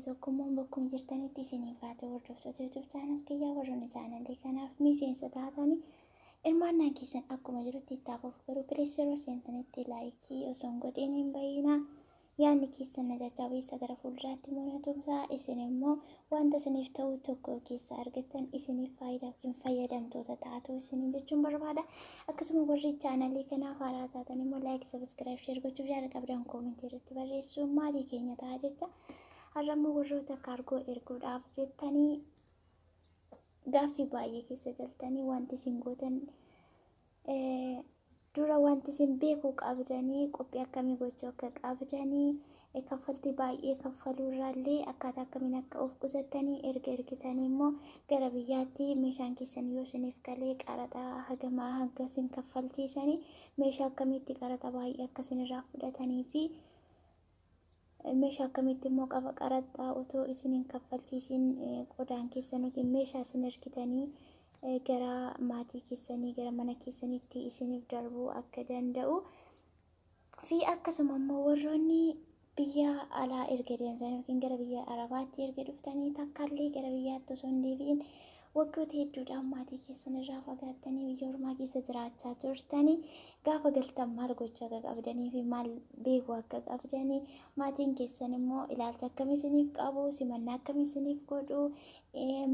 Tokkummaan bakkuma jirtanitti isiniif haa ta'u. Hordoftoota YouTube channel kiyyaa, warroonni chaanalii kanaaf miseensa taatanii hirmaannaan keessan akkuma jirutti itti hafuuf, garuu please yeroo seentanitti like osoo hin godhin hin bahinaa. Yaadni keessan na jajjabeessa, gara fuulduraatti immoo na tumsaa. Isin immoo wanta isiniif ta'u tokko keessaa argattan isiniif faayidaa yookiin fayyadamtoota taatu isiniin jechuun barbaada. Akkasuma warri chaanalii kanaaf haaraa taatan immoo like, subscribe, share gochuuf yaada qabdan comment irratti barreessuun maatii keenya ta'a jecha. Har'a immoo warroota kaargoo erguudhaaf jettanii gaaffii baay'ee keessa galtanii, wanti isin gootan dura wanti isin beekuu qabdanii, qophii akkamii gochuu akka qabdanii, kaffaltii baay'ee kaffaluu irraallee akkaataa akkamiin akka of qusattanii, erga ergitanii immoo gara biyyaatti meeshaan keessan yoo isiniif galee qaraxa hagamaa hanga isin kaffalchiisanii, meeshaa akkamiitti qaraxa baay'ee akka isin irraa fudhatanii fi meeshaa akkamitti immoo qaba qaraxa otoo isin hin kaffalchiisin qodaan keessan yookiin meeshaa isin ergitanii gara maatii keessanii, gara mana keessanitti isiniif darbuu akka danda'u fi akkasuma immoo warroonni biyya alaa erga deemtan yookiin gara biyya Arabaatti erga dhuftanii takkaallee gara biyyaatti osoo hin deebi'in waggoota hedduudhaan maatii keessan irraa fagaattanii biyya ormaa keessa jiraachaa turtanii, gaafa galtan maal gochuu akka qabdanii fi maal beekuu akka qabdanii, maatiin keessan immoo ilaalcha akkamii isiniif qabu, simannaa akkamii isiniif godhu,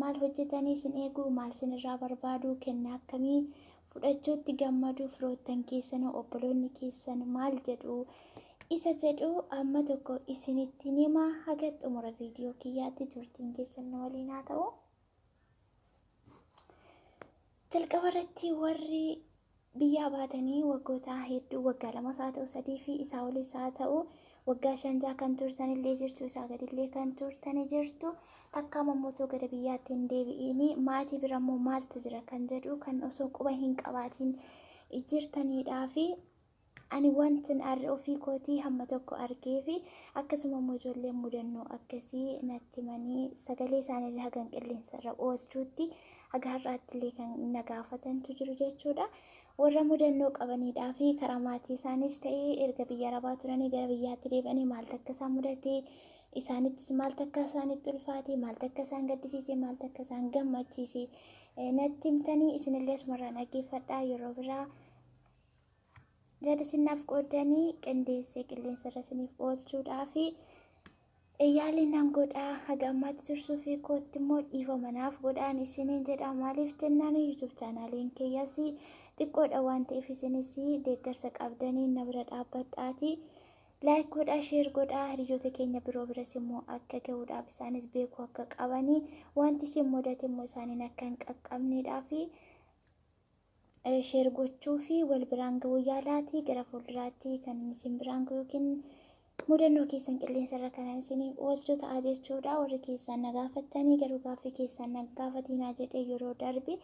maal hojjetanii isin eegu, maal isinirraa barbaadu, kennaa akkamii fudhachuutti gammadu, firoottan keessan, obboloonni keessan maal jedhu isa jedhu amma tokko isinitti hima. Haga xumura viidiyoo kiyyaatti turtiin keessan na waliin haa ta'u. Jalqaba irratti warri biyyaa baatanii waggoota hedduu, waggaa 2 haa ta'u, 3 fi isaa olis haa ta'u, waggaa 5, 6 kan turtan illee jirtu, isaa gadillee kan turtani jirtu, takka ammoo gara biyyaatti hin deebi'iin maatii bira immoo maaltu jira kan jedhu kan osoo quba hin qabaatiin jirtaniidhaa fi ani wantin ofii kootii hamma tokko argee fi akkasuma immoo ijoolleen mudannoo akkasii natti himanii sagalee isaanii hagan qilleensa irra oolchuutti haga har'aatti illee kan na gaafatantu jiru jechuudha. Warra mudannoo qabaniidhaa fi karaa maatii isaanis ta'ee erga biyya Arabaa turanii gara biyyaatti deebi'anii maaltu akka isaan mudate, isaanittis maaltu akka isaanitti ulfaate, maaltu akka isaan gaddisiise, maaltu akka isaan gammachiise natti himtanii isinillee asumarraa dhaggeeffadhaa. Yeroo biraa yaada isinaaf qooddanii qindeessee qilleensa irra isiniif oolchuudhaa fi yaaliin nan godhaa. Haga ammaatti tursuu fi kootti immoo dhiifama naaf godhaan isiniin jedha. Maaliif jennaan, YouTube chaanaaliin kiyyas xiqqoodha waan ta'eef isinis deeggarsa qabdanii na bira dhaabbadhaati. Like godhaa, share godhaa, hiriyoota keenya biroo biras immoo akka gahuudhaaf, isaanis beekuu akka qabanii, wanti isin mudate immoo isaaniin akka hin qaqqabneedhaa fi share gochuu fi wal biraan gahuu yaalaati. Gara fuulduraatti kan isin biraan gahu yookiin mudannoo keessan qilleensa irra kanan isiniif oolchuu ta'a jechuudha. Warri keessaan na gaafattanii garuu gaaffii keessaan na gaafatinaa jedhee yeroo darbe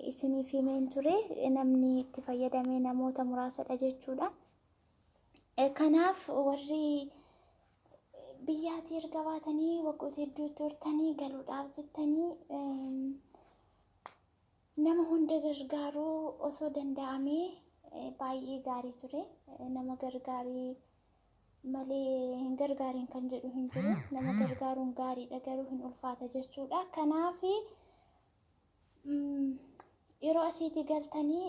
isiniif himeen ture, namni itti fayyadamee namoota muraasadha jechuudha. Kanaaf warri biyyaatii erga baatanii waggoota hedduu turtanii galuudhaaf jettanii, nama hunda gargaaruu osoo danda'amee baay'ee gaarii ture. Nama gargaarii malee hin gargaariin kan jedhu hin jiru. Nama gargaaruun gaariidha, garuu hin ulfaata jechuudha. Kanaaf yeroo asiitii galtanii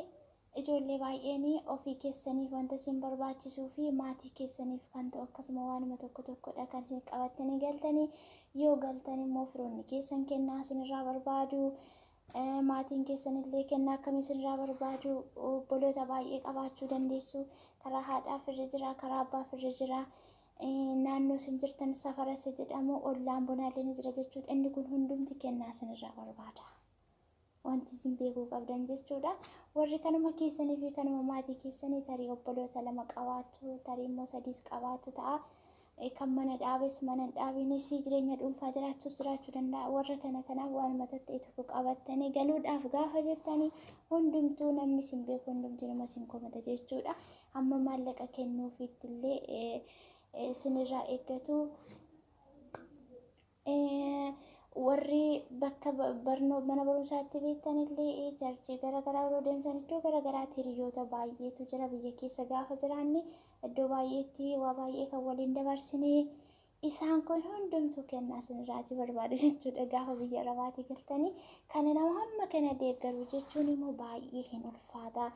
ijoollee baay'een ofii keessaniif wanta isin barbaachisuu fi maatii keessaniif kan ta'u akkasuma waanuma tokko tokkodha kan isin qabattanii galtanii. Yoo galtan immoo firoonni keessan kennaa isinirraa barbaadu. Maatiin keessan illee kennaa akkamii isinirraa barbaadu? Obboloota baay'ee qabaachuu dandeessu. Karaa haadhaa firri jira, karaa abbaa firri jira. Naannoo isin jirtan safara isa jedhamu ollaan bonaallee ni jira jechuudha. Inni kun hundumti kennaa isinirraa barbaada. Wanti isin beekuu qabdan jechuudha. Warri kanuma keessanii fi kanuma maatii keessanii tarii obboloota lama qabaatu, tarii immoo sadiis qabaatu ta'a. Kan mana dhaabes mana hin dhaabinis jireenya dhuunfaa jiraachuus jiraachuu danda'a. Warra kana kanaaf waan mata ta'e tokko qabattanii galuudhaaf gaafa jettanii hundumtuu, namni isin beeku hundumtuu nama isin komata jechuudha. Hamma maallaqa kennuufiitti illee isinirraa eeggatu. Warri bakka barnoo mana barumsaatti beektan illee, church garaagaraa yeroo deemtan, iddoo garaagaraatti hiriyoota baay'eetu jira. Biyya keessa gaafa jiraanne iddoo baay'eetti waa baay'ee kan waliin dabarsine Isaan kun hundumtuu kennaa isinirraatii barbaadu jechuudha gaafa biyya Arabaatii galtanii. Kana nama hamma kana deeggaru jechuun immoo baay'ee hin ulfaata.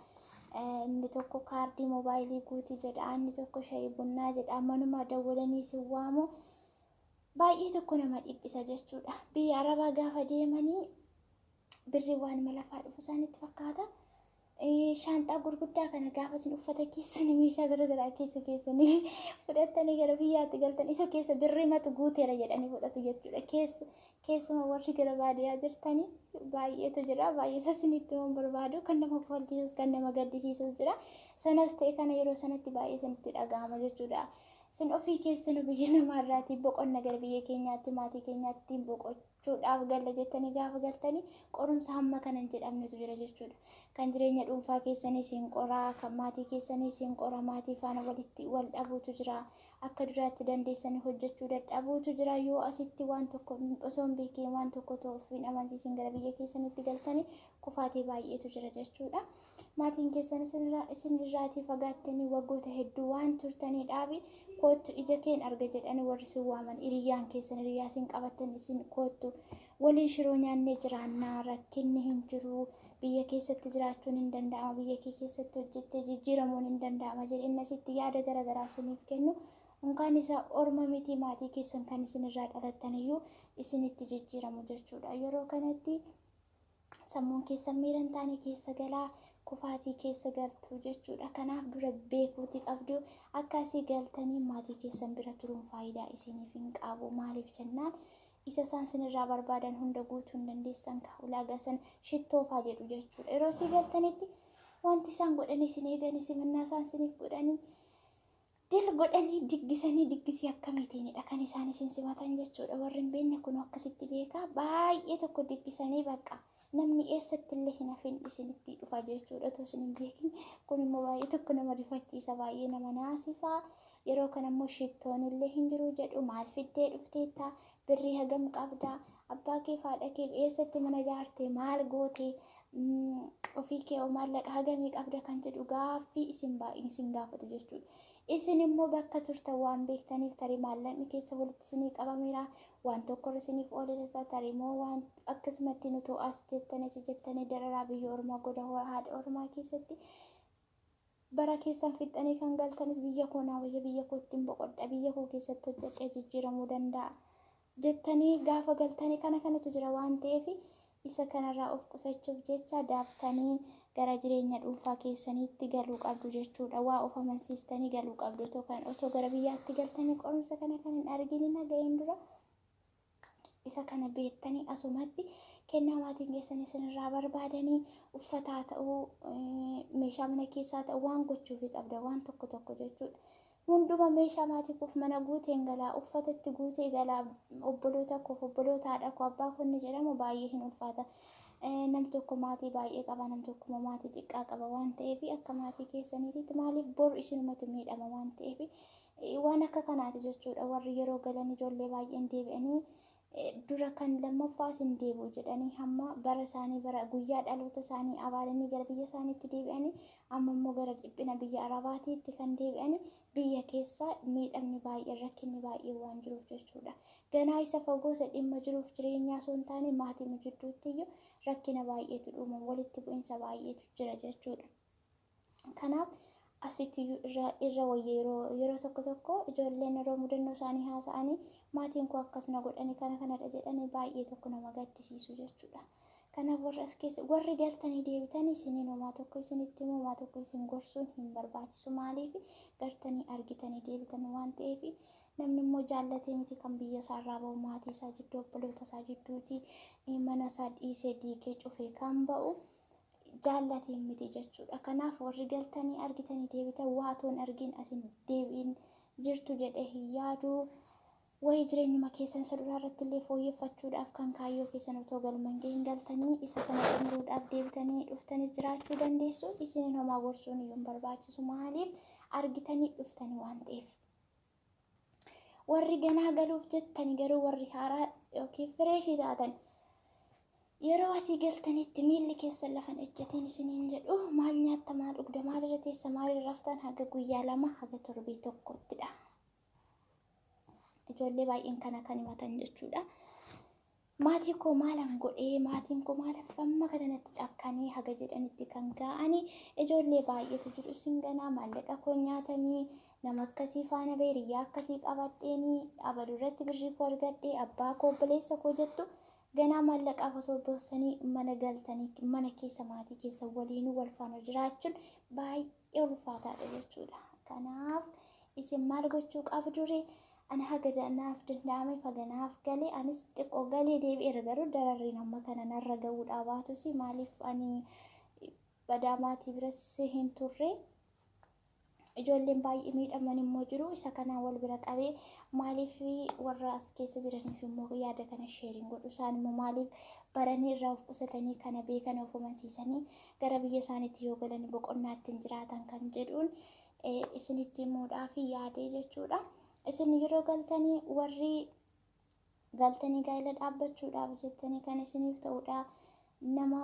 Inni tokko kaardii moobaayilii guutii jedha, inni tokko shayii bunnaa jedha, manuma dawwalanii isin waamu. Baay'ee tokko nama dhiphisa jechuudha. Biyya Arabaa gaafa deemanii birri waanuma lafaa dhufu isaanitti fakkaata. Shaanxaa gurguddaa kana gaafa isin uffata keessanii meeshaa garaagaraa keessa keessanii fudhattanii gara biyyaatti galtan isa keessa birrii matu guuteera jedhanii fudhatu jechuudha. Keessa keessuma warri gara baadiyyaa jirtanii baay'eetu jira. Baay'ee isa isinitti himuun barbaadu kan nama kofalchiisus kan nama gaddisiisus jira. Sanas ta'e kana yeroo sanatti baay'ee isinitti dhaga'ama jechuudha. Isin ofii keessanuu biyya namaarraatii boqonna gara biyya keenyaatti maatii keenyaatti boqochuudhaaf galla jettanii gaafa galtanii qorumsa hamma kana hin jedhamnetu jira jechuudha. Kan jireenya dhuunfaa keessanii isin qoraa, kan maatii keessanii isin qora, maatii faana walitti wal dhabuutu jira. Akka duraatti dandeessanii hojjechuu dadhabuutu jira. Yoo asitti waan tokko osoo hin beekiin waan tokko ta'uuf hin amansiisin gara biyya keessanitti galtanii kufaatii baay'eetu jira jechuudha. Maatiin keessan isin irraatii fagaattanii waggoota hedduu waan turtaniidhaaf koottu ija keen arga jedhanii warri isin waaman hiriyyaan keessan hiriyyaa isin qabattan isin koottu waliin shiroo nyaannee jiraannaa rakkinni hin jiru biyya keessatti jiraachuun hin danda'ama biyya kee keessatti hojjettee jijjiiramuun hin danda'ama jedhanii asitti yaada garaagaraa isiniif kennu. Unkaan isaa orma miti maatii keessan kan isin irraa dhalattan iyyuu isinitti jijjiiramu jechuudha. Yeroo kanatti sammuun keessan miira hin taane keessa galaa kufaatii keessa galtu jechuudha. Kanaaf dura beekuuti qabdu. Akka asii galtanii maatii keessan bira turuun faayidaa isiniif hin qabu. Maaliif jennaan isa isaan isinirraa barbaadan hunda guutuu hin dandeessan ka ulaagaa san shittoofaa jedhu jechuudha. Yeroo asii galtanitti wanti isaan godhanii isin eeganii simannaa isaan isiniif godhanii dil godhanii diggisanii diggisii akkamiitiinidha kan isaan isin simatan jechuudha. Warri hin beekne kun akkasitti beekaa baay'ee tokko diggisanii bakka namni eessatti illee hin hafin isinitti dhufa jechuudha otoo isin hin beekin. Kun immoo baay'ee tokko nama rifachiisa, baay'ee nama naasisa. Yeroo kana immoo shittoon illee hin jiru jedhu maal fiddee dhufteetta, birrii hagam qabda, abbaa kee haadha kee eessatti mana ijaarte, maal goote, ofii kee maallaqa hagamii qabda kan jedhu gaaffii isin baay'ee isin gaafatu jechuudha. Isin immoo bakka turtan waan beektaniif tarii maallaqni keessa walitti isinii qabameera, waan tokkorra isiniif ooleera, tarii immoo waan akkasumatti nuti as jettanii achi jettanii dararaa biyya ormaa goda haadha ormaa keessatti bara keessan fixxanii kan galtanis biyya koo naa wayya biyya koo ittiin boqodha biyya koo keessatti hojjedhee jijjiiramuu danda'a jettanii gaafa galtanii kana kanatu jira waan ta'eef isa kanarraa of qusachuuf jecha daaftanii gara jireenya dhuunfaa keessaniitti galuu qabdu jechuudha. Waa of amansiistanii galuu qabdu. Otoo gara biyyaatti galtanii qorumsa kana kan hin argine naga'een dura isa kana beektanii asumatti kennaa maatiin keessan isinirraa barbaadanii uffataa ta'uu meeshaa mana keessaa ta'uu waan gochuufii qabda waan tokko tokko jechuudha. Hunduma meeshaa maatii koof mana guuteen galaa uffatatti guutee galaa obboloota koof obboloota haadha koo abbaa koo inni jedhamu baay'ee hin ulfaata. Nam tokko maatii baay'ee qaba nam tokko immoo maatii xiqqaa qaba waan ta'eef akka maatii keessaniititti maaliif bor isinumatu miidhama waan ta'eef waan akka kanaati jechuudha. Warri yeroo galan ijoollee baay'een deebi'anii dura kan lammaffaa isin deebi'u jedhanii hamma bara isaanii bara guyyaa dhaloota isaanii abaalanii gara biyya isaaniitti deebi'anii amma immoo gara dhiphina biyya Arabaatiitti kan deebi'anii biyya keessa miidhamni baay'een rakkinni baay'een waan jiruuf jechuudha. Ganaa isa fagoo isa dhimma jiruuf jireenyaa osoo hin taane maatii jidduutti iyyuu rakkina baay'eetu uumama walitti bu'iinsa baay'eetu jira jechuudha. Kanaaf asitti irra wayya yeroo tokko tokko ijoolleen yeroo mudannoo isaanii haasa'anii maatiin koo akkas na godhanii kana kanadha jedhanii baay'ee tokko nama gaddisiisu jechuudha. Kanaaf warra as keessa warri galtanii deebitanii isiniin homaa tokko isinitti himu homaa tokko isin gorsuun hin barbaachisu. Maaliif gartanii argitanii deebitan waan ta'eef namni immoo jaallatee miti kan biyya isaarraa ba'u maatii isaa jidduu obboloota isaa jidduuti mana isaa dhiisee diigee cufee kan ba'u jaallatee miti jechuudha. Kanaaf warri galtanii argitanii deebitan waatoon argin asin deebiin jirtu jedhee hin yaadu. Wayii jireenyuma keessan isa duraa irratti illee fooyyeffachuudhaaf kan kaayyoo keessan otoo galma hin gahin galtanii isa sana xumuruudhaaf deebitanii dhuftanis jiraachuu dandeessu. Isiniin homaa gorsuun iyyuu hin barbaachisu. Maaliif argitanii dhuftanii waan ta'eef. Warri ganaa galuuf jettanii garuu warri haaraa yookiin fireeshii taatan yeroo asii galtanitti miilli keessan lafan ejjatiin isiniin jedhu maal nyaatta maal dhugda maal irra teessa maal irra raftan haga guyyaa 2 haga torbee tokkottidha. Ijoollee baay'een kana kan himatan jechuudha. Maatii koo maalan godhee, maatiin koo maalaaf amma kana natti cakkanii haga jedhanitti kan ga'anii ijoollee baay'eetu jiru. Isin ganaa maallaqa koo nyaatamii, nama akkasii faana ba'e, hiriyyaa akkasii qabadheenii, abaluu irratti birrii koo argadhee, abbaa koo, obboleessa koo jettu. Ganaa maallaqaaf osoo boossanii mana galtanii mana keessa maatii keessa waliinuu wal faana jiraachuun baay'ee ulfaataadha jechuudha. Kanaaf isin maal gochuu qabdure? Ani haga naaf danda'ame faganaaf galee, anis xiqqoo galee deebi'eera, garuu dararriin amma kana narra ga'uudhaa baatus, maaliif ani badaa maatii biras hin turre. Ijoolleen baay'ee miidhaman immoo jiru. Isa kanaan wal bira qabee maaliif warra as keessa jiraniif immoo yaada kana share godhu? Isaan immoo maaliif baranii irraa of qusatanii, kana beekan of amansiisanii gara biyya isaaniitti yoo galan boqonnaa ittiin jiraatan kan jedhuun isinitti himuudhaaf yaadee jechuudha. Isin yeroo galtanii, warri galtanii gaa'ela dhaabbachuudhaaf jettanii, kan isiniif ta'uudha, nama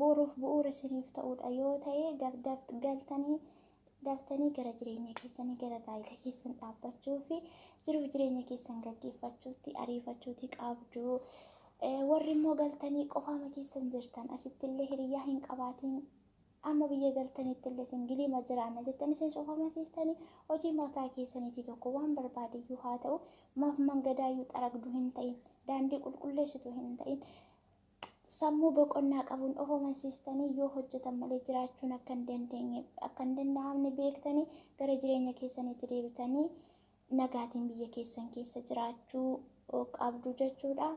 boruuf bu'uura isiniif ta'uudha yoo ta'e, galtanii daftanii gara jireenya keessanii, gara gaa'ela keessan dhaabbachuu fi jiruuf jireenya keessan gaggeeffachuutti ariifachuuti qabdu. Warri immoo galtanii qofaama keessan jirtan, asitti illee hiriyyaa hin qabaatiin, amma biyya galtanitti illee single jiraanna jettanii isin soofamasiistanii, hojii mataa keessaniitii tokko waan barbaadiyyuu haa ta'u, maaf mangadaayyuu xaragduu hin ta'in, daandii qulqulleessitu hin ta'in, sammuu boqonnaa qabuun of amansiistanii yoo hojjetan malee jiraachuun akka hin dandeenye, akka hin danda'amne beektanii gara jireenya keessaniitti deebitanii nagaatiin biyya keessan keessa jiraachuu qabdu jechuudha.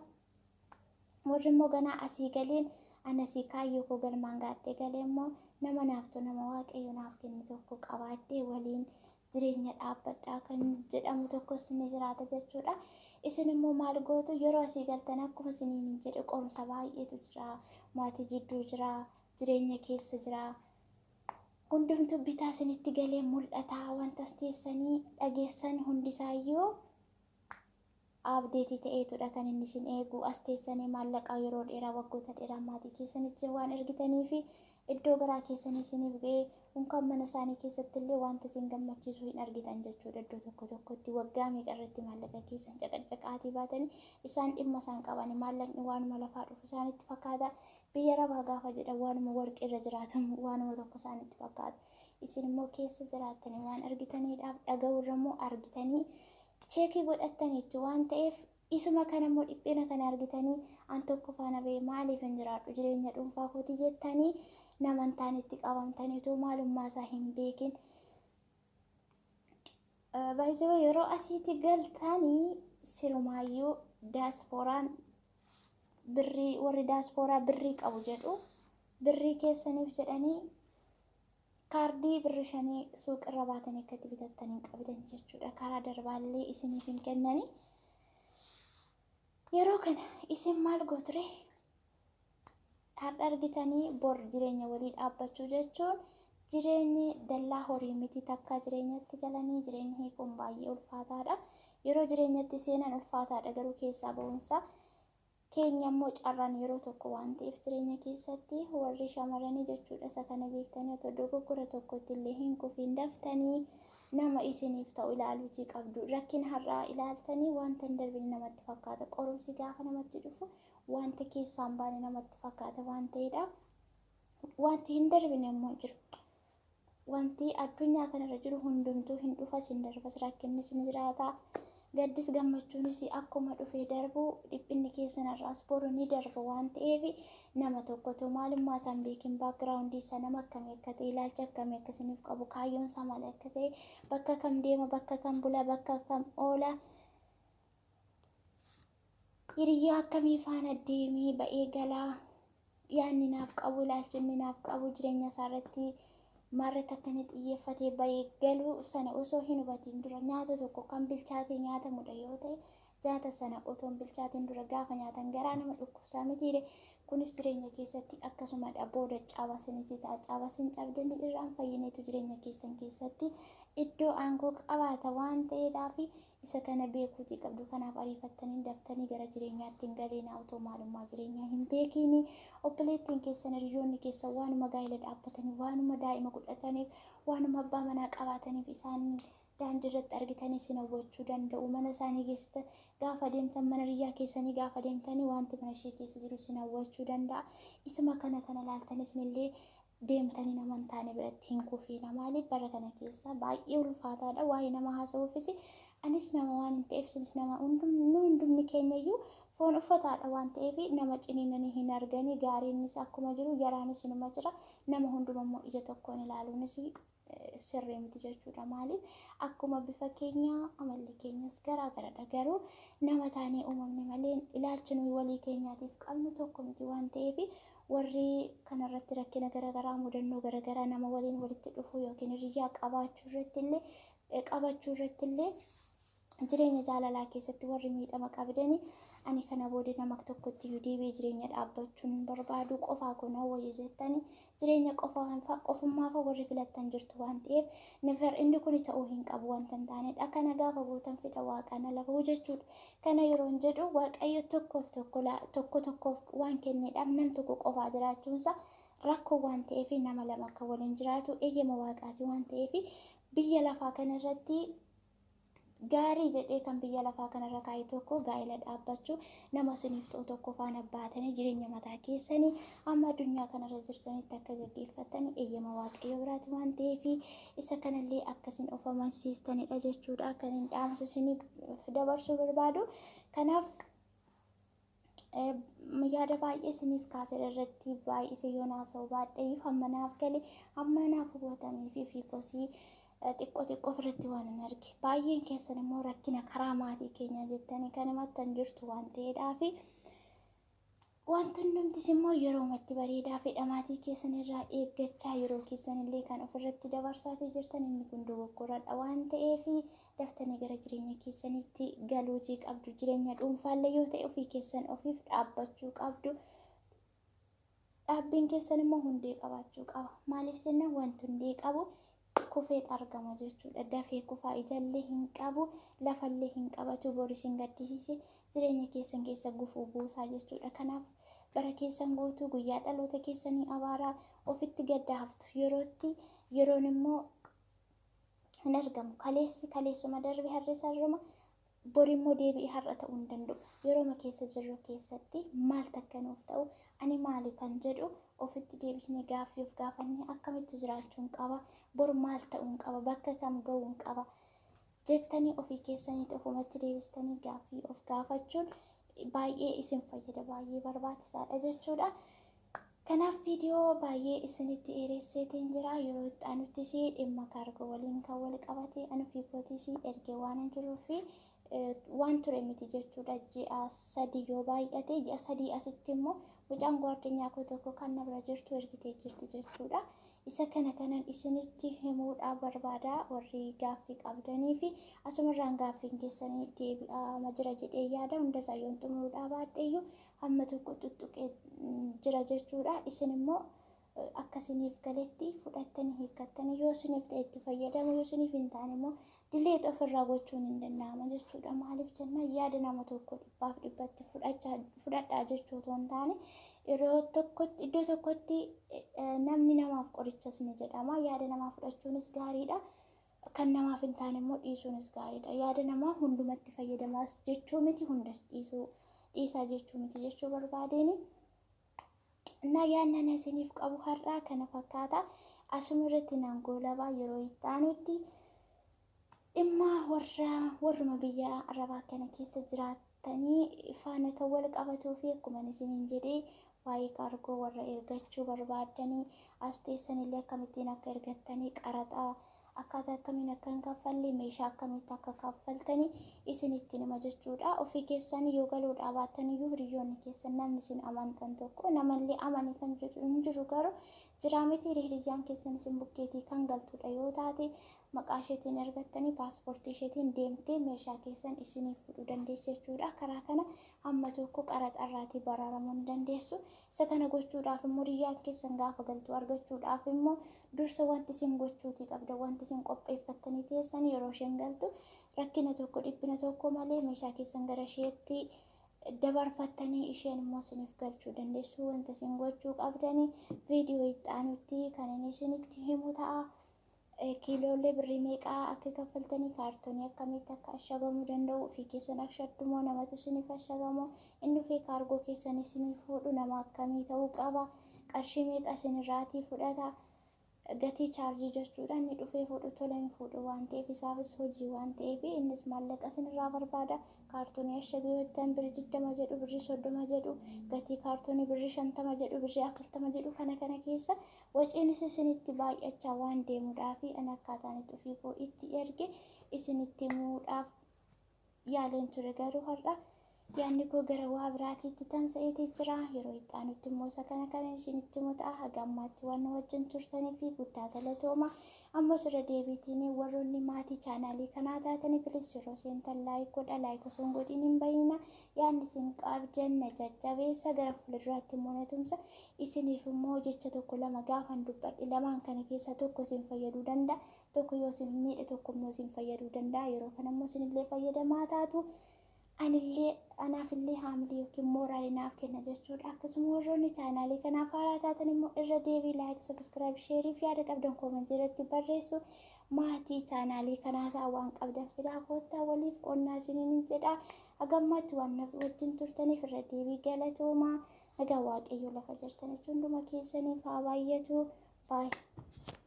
Warri immoo ganaa asii galeen, ana asii kaayyoo koo galmaan gaadhee galee immoo nama naaf ta'u, nama Waaqayyo naaf kenne tokko qabaadhee waliin jireenya dhaabbadhaa kan jedhamu tokkos ni jiraata jechuudha. Isin immoo maal gootu yeroo asii galtan? Akkuma isiniin jedhe, qorumsa baay'eetu jira. Maatii jidduu jira, jireenya keessa jira. Hundumtuu bitaa isinitti galee mul'ata. Wanta teessanii dhageessan hundisaayyuu update ta'eetudha kan inni isin eegu. As teessanii maallaqaa yeroo dheeraa, waggoota dheeraa maatii keessanitti waan ergitanii fi iddoo garaa keessanii isiniif ga'ee, unkaan mana isaanii keessatti illee wanta isin gammachiisu hin argitan jechuudha. Iddoo tokko tokkotti waggaa meeqa irratti maallaqa keessan caqacaqaatii baatanii, isaan dhimma isaan qaban maallaqni waanuma lafaa dhufu isaanitti fakkaata. Biyya rabaa gaafa jedhan waanuma warqii irra jiraatamu waanuma tokko isaanitti fakkaata. Isin immoo keessa jiraattanii waan argitaniidhaaf, dhaga'uurra immoo argitanii check godhattaniitu waan ta'eef, isuma kana immoo dhiphina kana argitanii, an tokko faana ba'ee maaliif hin jiraadhu jireenya dhuunfaa kootii jettanii nama hin taanetti qabamtaniitu maalummaa isaa hin beekin. Baay'ee yeroo asiitti galtanii sirumaayyuu daaspooraan birrii, warri daaspooraa birrii qabu jedhu, birrii keessaniif jedhanii kaardii birrii 5 suuqirra baatanii akka itti bitattanii hin qabdan jechuudha. Karaa darbaallee isiniif hin kennani. Yeroo kana isin maal gooture? Har'a argitanii bor jireenya walii dhaabbachuu jechuun, jireenyi dallaa horii miti. Takka jireenyatti galanii jireenya hiikuun baay'ee ulfaataadha. Yeroo jireenyatti seenan ulfaataadha, garuu keessaa ba'umsa keenya immoo carraan yeroo tokko waan ta'eef, jireenya keessatti warri shamarranii jechuudha, isa kana beektanii otoo dogoggora tokkotti illee hin kufiin daftanii nama isiniif ta'u ilaaluutii qabdu. Rakkina har'aa ilaaltanii wanta hin darbine namatti fakkaata. Qorumsi gaafa namatti dhufu wanta keessaan baane namatti fakkaata waan ta'eedhaaf, wanti hin darbine immoo jiru. Wanti addunyaa kanarra jiru hundumtuu hin dhufas, hin darbas. Rakkinnis ni jiraata. Gaddis gammachuunis akkuma dhufee darbu, dhiphinni keessan har'aas boru ni darba waan ta'eef, nama tokkotu maalummaa isaan beekin, background isaa nama akkamii akka ta'e, ilaalcha akkamii akka isiniif qabu, kaayyoon isaa maal akka ta'e, bakka kam deema, bakka kam bula, bakka kam oola, hiriyyaa akkamii faana deemee ba'ee galaa, yaadni naaf qabu, ilaalchi inni naaf qabu, jireenya isaa irratti maalirratti akka inni xiyyeeffatee ba'ee galuu sana osoo hin hubatiin dura, nyaata tokko kan bilchaatee nyaatamudha yoo ta'e, nyaata sana otoo hin bilchaatiin dura gaafa nyaatan garaa nama dhukkubsaa mitiire? Kunis jireenya keessatti akkasumadha. Booda caba isinitti ta'a. Caba isin cabdanii irraan fayyineetu jireenya keessan keessatti iddoo aangoo qabaata waan ta'eedhaaf, isa kana beekuutii qabdu. Kanaaf ariifattanii daftanii gara jireenyaatti hin galiinaa otoo maalummaa jireenyaa hin beekiini. Obboleettiin keessan, hiriyoonni keessan waanuma gaa'ela dhaabbataniif, waanuma daa'ima godhataniif, waanuma abbaa manaa qabaataniif isaan Daandii irratti argitanii isin hawwachuu danda'u. Mana isaanii keessa gaafa deemtan, mana hiriyaa keessanii gaafa deemtanii wanti mana ishee keessa jiru isin hawwachuu danda'a. Isuma kana kana ilaaltan isinillee deemtanii nama hin taane biratti hin kufiina. Maaliif bara kana keessa baay'ee ulfaataadha waa'ee nama haasa'uufis. Anis nama waan hin ta'eef, isinis nama, hundumni keenya iyyuu foon uffataadha waan ta'eef nama ciniinanii hin arganii. Gaariinis akkuma jiru yaraanis inuma jira. Nama hunduma immoo ija tokkoon ilaaluunis sirrii miti jechuudha. Maaliif akkuma bifa keenya amalli keenyas garaa garadha. Garuu nama taanee uumamne malee ilaalcha nuyi walii keenyaatiif qabnu tokko miti waan ta'eef, warri kanarratti rakkina garaagaraa, mudannoo garaagaraa, nama waliin walitti dhufuu yookiin hiriyaa qabaachuu irratti illee, qabachuu irratti illee, jireenya jaalalaa keessatti warri miidhama qabdanii, ani kana booda nama tokkotti iyyuu deebi'ee jireenya dhaabbachuun barbaadu, qofaa kun wayya jettanii jireenya qofummaafa warri filattan jirtu waan ta'eef, never, inni kun ta'uu hin qabu wanta hin taanedha. Kana gaafa gootan fedha waaqaan ala bahuu jechuudha. Kana yeroon jedhu, Waaqayyo tokkoof tokko tokko tokkoof waan kenneedhaaf nam tokko qofaa jiraachuunsa rakkoo waan ta'eef, nama lama akka waliin jiraatu eeyyama waaqaati waan ta'eef, biyya lafaa kanarratti gaarii jedhee kan biyya lafaa kanarra kaa'e tokko gaa'ela dhaabbachuu, nama isiniif ta'u tokko faana baatanii jireenya mataa keessanii amma addunyaa kanarra jirtanitti akka gaggeeffatanii eeyyama Waaqayyo biraati waan ta'eef, isa kanallee akkasiin of amansiistanidha jechuudha kan hin dhaamsa isiniif dabarsuu barbaadu. Kanaaf yaada baay'ee isiniif kaasee irratti baay'ise yoon haasa'u baadhee, hamma naaf gale, hamma naaf hubatamee fi fiikosii xiqqoo xiqqoo ofirratti waan hin arge. Baay'een keessan immoo rakkina karaa maatii keenyaa jettanii kan himattan jirtu waan ta'eedhaafi, wanti hundumtis immoo yeroomatti bareedaa fedha maatii keessan irraa eeggachaa yeroo keessan illee kan ofirratti dabarsaatii jirtan, inni kun dogoggoradha waan ta'eef, daftanii gara jireenya keessanitti galuutii qabdu. Jireenya dhuunfaallee yoo ta'e ofii keessan ofiif dhaabbachuu qabdu. Dhaabbiin keessan immoo hundee qabaachuu qaba. Maaliif jennaan, wanti hundee qabu kufeet argama jechuudha. Dafee kufaa, ijallee hin qabu, lafallee hin qabatu, boris hin gaddisiise, jireenya keessan keessa gufuu buusaa jechuudha. Kanaaf bara keessan guutuu guyyaa dhaloota keessanii abaaraa ofitti gadda haftu. Yerootti yeroon immoo hin argamu. Kaleessi kaleessuma darbe, harri sarruma, borimmoo deebi'ee har'a ta'uu hin danda'u. Yerooma keessa jirru keessatti maal takka nuuf ta'u, ani maali kan jedhu ofitti deebisnee gaaffii of gaafannee, akkamitti jiraachuun qaba, bor maal ta'uun qaba, bakka kam ga'uun qaba jettanii ofii keessaniitti ofumatti deebistanii gaaffii of gaafachuun baay'ee isin fayyada, baay'ee barbaachisaadha jechuudha. Kanaaf viidiyoo baay'ee isinitti dheeresseetiin jira. Yeroo itti aanuttis dhimma kaargoo waliin kan wal qabate ani ofii kootiis ergee waan hin jiruu fi waan ture miti jechuudha. Ji'a 3 yoo baay'ate, ji'a 3 asitti immoo mucaan gwaardinyaa koo tokko kan na bira jirtu ergitee jirti jechuudha. Isa kana kanan isinitti himuudhaaf barbaada. Warri gaaffii qabdanii fi asumarraan gaaffiin keessanii deebi'aa jira jedhee yaada. Hundasaa yoon xumuruudhaa baadheeyyuu hamma tokko tuttuqee jira jechuudha. Isin immoo akka isiniif galetti fudhattanii hiikkattanii, yoo isiniif ta'e itti fayyadamu, yoo isiniif hin taane immoo delete ofirraa gochuun hin danda'ama jechuudha. Maaliif jennaan, yaada nama tokko dhibbaaf dhibbatti fudhadhaa jechuu otoo hin taane, yeroo tokkotti iddoo tokkotti namni namaaf qorichas ni jedhama. Yaada namaa fudhachuunis gaariidha. Kan namaaf hin taane immoo dhiisuunis gaariidha. Yaada namaa hundumatti fayyadamaas jechuu miti, hundas dhiisuu dhiisaa jechuu miti jechuu barbaadeeni. እና yaadni isiniif qabu har'aa kana fakkaata. Asuma irratti naan goolabaa. Yeroo itti aanutti dhimma warra warruma biyya arabaa kana keessa jiraatanii faana kan wal qabatuu fi akkuma isiniin jedhee waa'ee kaargoo warra ergachuu barbaaddanii, as teessanillee akkamittiin akka ergattanii, qaraxaa akkaataa akkamiin akka hin kaffalle, meeshaa akkamitti akka kaffaltanii isinitti hima jechuudha. Ofii keessanii yoo galuudhaa baattan iyyuu, hiriyoonni keessan, namni isin amantan tokko, namallee amanii kan jedhu hin jiru, garuu jiraa miti, hiriyyaan keessan isin bukkeetii kan galtudha yoo taate, maqaa isheetiin ergattanii paaspoortii isheetiin deemtee meeshaa keessan isiniif fudhuu dandeessu jechuudha. Karaa kana hamma tokko qaraxarraatii baraaramuu ni dandeessu. Isa kana gochuudhaaf immoo, hiriyyaan keessan gaafa galtu argachuudhaaf immoo, dursa wanti isin gochuutii qabda, wanti isin qopheeffattanii teessan, yeroo isheen galtu rakkina tokko dhiphina tokko malee meeshaa keessan gara isheetti dabarfattanii isheen immoo isiniif galchuu dandeessu. Wanta isin gochuu qabdanii viidiyoo itti aanutti kan inni isinitti himu ta'a. Kiiloolee birrii meeqaa akka kaffaltanii, kaartoonii akkamitti akka ashagamuu danda'u, ofii keessan ashaddumoo namatu isiniif ashagamoo, inni dhufee kaargoo keessan isinii fuudhu nama akkamii ta'uu qaba, qarshii meeqa isinirraatii fudhata, gatii chaarjii jechuudha. Inni dhufee fuudhu tola hin fuudhu waan ta'eef, isaafis hojii waan ta'eef innis maallaqa isinirraa barbaada. Kaartoonii ashagee hojjetan birrii 20 jedhu, birrii 30 jedhu, gatii kaartoonii birrii 50 jedhu, birrii 40 jedhu. Kana keessa waciinis isinitti baay'achaa waan deemuudhaa fi ani akkaataan itti ofii koo itti erge isinitti himuudhaaf yaaleen ture, garuu har'a yaadni koo gara waa biraatiitti tamsa'eetii jira. Yeroo itti aanutti immoo isa kana kan isinitti himu ta'a. Haga ammaatti waan nu wajjin turtanii fi guddaa galatooma. Ammas irra deebiitiin warroonni maatii chaanaalii kanaa taatanii, please yeroo seentan like godha. Like osoo hin godhin hin bahina. Yaadni isin qabdan na jajjabeessa, gara fuulduraatti immoo na tumsa. Isiniif immoo jecha tokko lama gaafan dubbadhe lamaan kana keessaa tokko isin fayyaduu danda'a. Tokko yoo isin miidhe, tokko immoo isin fayyaduu danda'a. Yeroo kana immoo isinillee fayyadamaa taatu. Anillee anaafillee haamilee yookiin mooraalii naaf kenna jechuudha. Akkasuma warroonni chaanaalii kanaaf haaraa taatan immoo irra deebii like, subscribe, share fi yaada qabdan koomentii irratti barreessu. Maatii chaanaalii kanaa ta'a, waan qabdan fidaa koottaa waliif qonnaa isiniin jedha. Hagammaatti waan wajjin turtaniif irra deebii galatoomaa. Nagaa Waaqayyoo lafa jirtan hunduma keessaniif haa baay'atu. Baay'ee.